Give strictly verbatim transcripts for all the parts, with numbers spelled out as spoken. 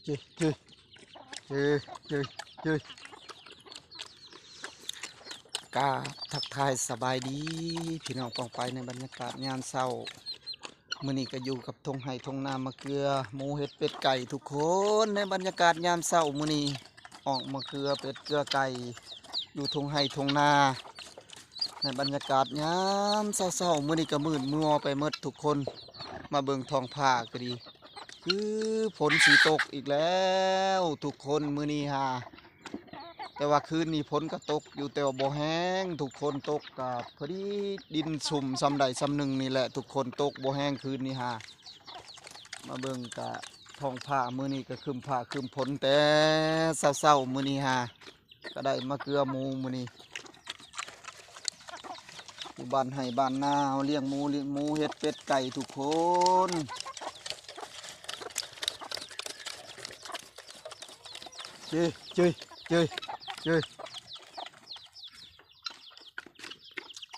เฮ้ยเฮ้ยเฮ้ยเฮ้ยเฮ้ยกราบทักทายสบายดี พี่น้องปองไปในบรรยากาศยามเช้า มื้อนี้ก็อยู่กับทงไฮ่ทงนามะเกือ หมูเห็ดเป็ดไก่ทุกคน ในบรรยากาศยามเช้ามื้อนี้ ออกมะเกือเป็ดเกือไก่ อยู่ทงไฮ่ทงนา ในบรรยากาศยามเช้าๆ มื้อนี้ก็มืดมัวไปหมดทุกคน มาเบิ่งท้องฟ้าก็ดี คือฝนสิตกอีกแล้วทุกคน มื้อนี้ฮะ แต่ว่าคืนนี้ฝนก็ตกอยู่แต่ว่าบ่แฮง ทุกคน ตกก็พอดีดินชุ่มส่ำใดส่ำหนึ่งนี่แหละทุกคน ตกบ่แฮงคืนนี้ฮะ มาเบิ่งกะท้องฟ้ามื้อนี้ก็ครึ้มฟ้าครึ้มฝนแต่เช้าๆ มื้อนี้ฮะ ก็ได้มาเกือหมูมื้อนี้ อยู่บ้านไฮ่บ้านนา เฮาเลี้ยงหมู เลี้ยงหมู เห็ดเป็ดไก่ทุกคน เจ้ยเจ้ยเจ้ยเจ้ย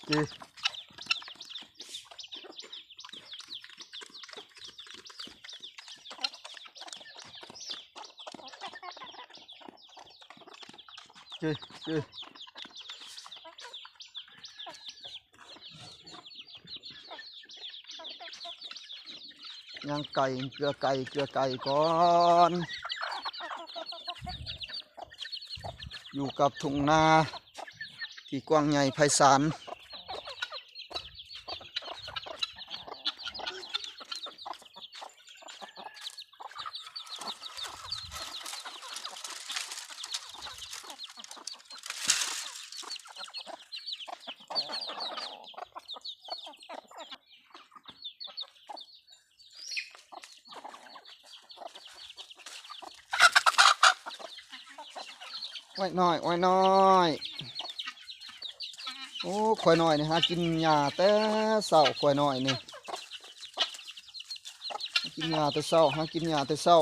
เจ้ย เจ้ยเจ้ย ย่างไก่เกือไก่เกือไก่ก่อน อยู่กับทุ่งนาที่กว้างใหญ่ไพศาล อ้อยน้อย อ้อยน้อย โอ้ ควายน้อยนี่หากินหญ้าแต่เช้า ควายน้อยนี่ หากินหญ้าแต่เช้า หากินหญ้าแต่เช้า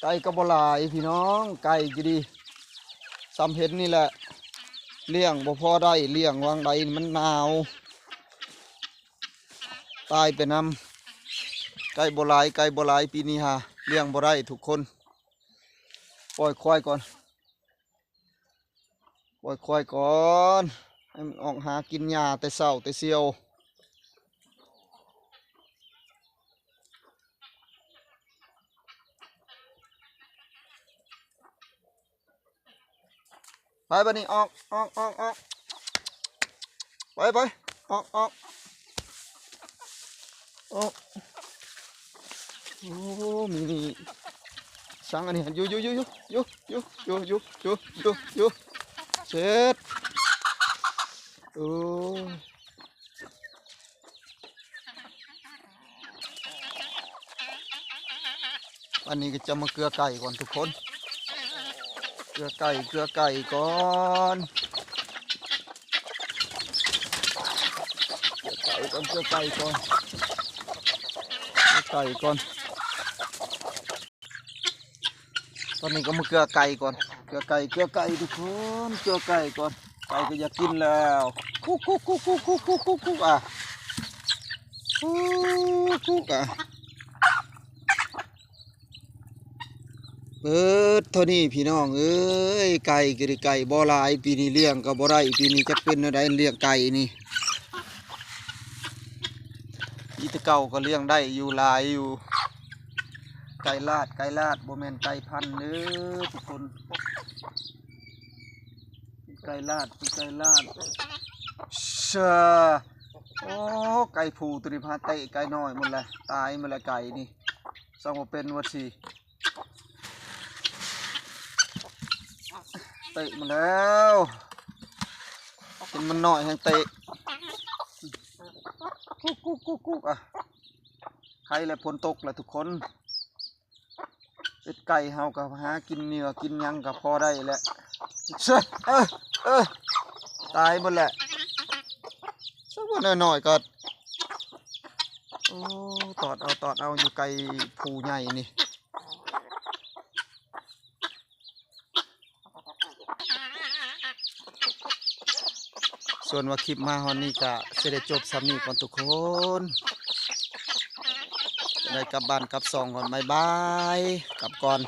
ไก่ก็บ่หลายพี่น้อง ไก่ก็ดี ส่ำเห็นนี่แหละ เลี้ยงบ่พอได้ เลี้ยงวางใดมันหนาว ตายไปนำ ไก่บ่หลาย ไก่บ่หลาย ปีนี้ฮะ เลี้ยงบ่ได้ทุกคน ปล่อยควายก่อน ปล่อยควายก่อน ให้มันออกหากินหญ้าแต่เช้าแต่เสี่ยว ไปบัดนี้ ออก ออก ออก ออก ไป ไป ออก ออก ออก โอ้ มีนี่ สังอันนี้ อยู่ อยู่ อยู่ เช็ด โอ้ อันนี้ก็จะมาเกลือไก่ก่อนทุกคน เกลือไก่ เกลือไก่ก่อน เกลือไก่ก่อน เกลือไก่ก่อน เกลือไก่ก่อน ตอนนี้ก็มาเกลือไก่ก่อน เกลือไก่ เกลือไก่ทุกคน เกลือไก่ก่อน ไก่ก็อยากกินแล้ว คุกคุกคุกคุกคุกคุกคุกคุกอ่ะ คุกคุกอ่ะ เบิดเท่านี้พี่น้องเอ้ย ไก่ก็ได้ไก่บ่หลาย ปีนี้เลี้ยงก็บ่ได้ ปีนี้จักเป็นแนวใดเลี้ยงไก่นี่ อีแต่เก่าก็เลี้ยงได้อยู่หลายอยู่ ไก่ลาด ไก่ลาด บ่แม่นไก่พันธุ์เด้อทุกคน ไก่ลาด ไก่ลาด เชอ โอ้ ไก่ผู้ตัวนี้พาเตะไก่น้อยหมดเลย ตายหมดเลยไก่นี่ ซ่องบ่เป็นว่าสิ เตะมาแล้ว เป็นมันน้อยแฮงเตะ กุ๊กกุ๊กกุ๊กกุ๊กอ่ะ ไคแล้วฝนตกแล้วทุกคน เป็ดไก่เฮาก็หากินเหยื่อกินหยังก็พอได้แหละ เชอะ เออ เออ ตายหมดแหละ สักวันหน่อยๆก็ โอ้ ตอดเอา ตอดเอา อยู่ไก่ผู้ใหญ่นี่ ส่วนว่าคลิปมาฮอดนี้ก็สิได้จบส่ำนี้ก่อนทุกคน ได้กลับบ้านกลับซองก่อน บ๊ายบาย กลับก่อน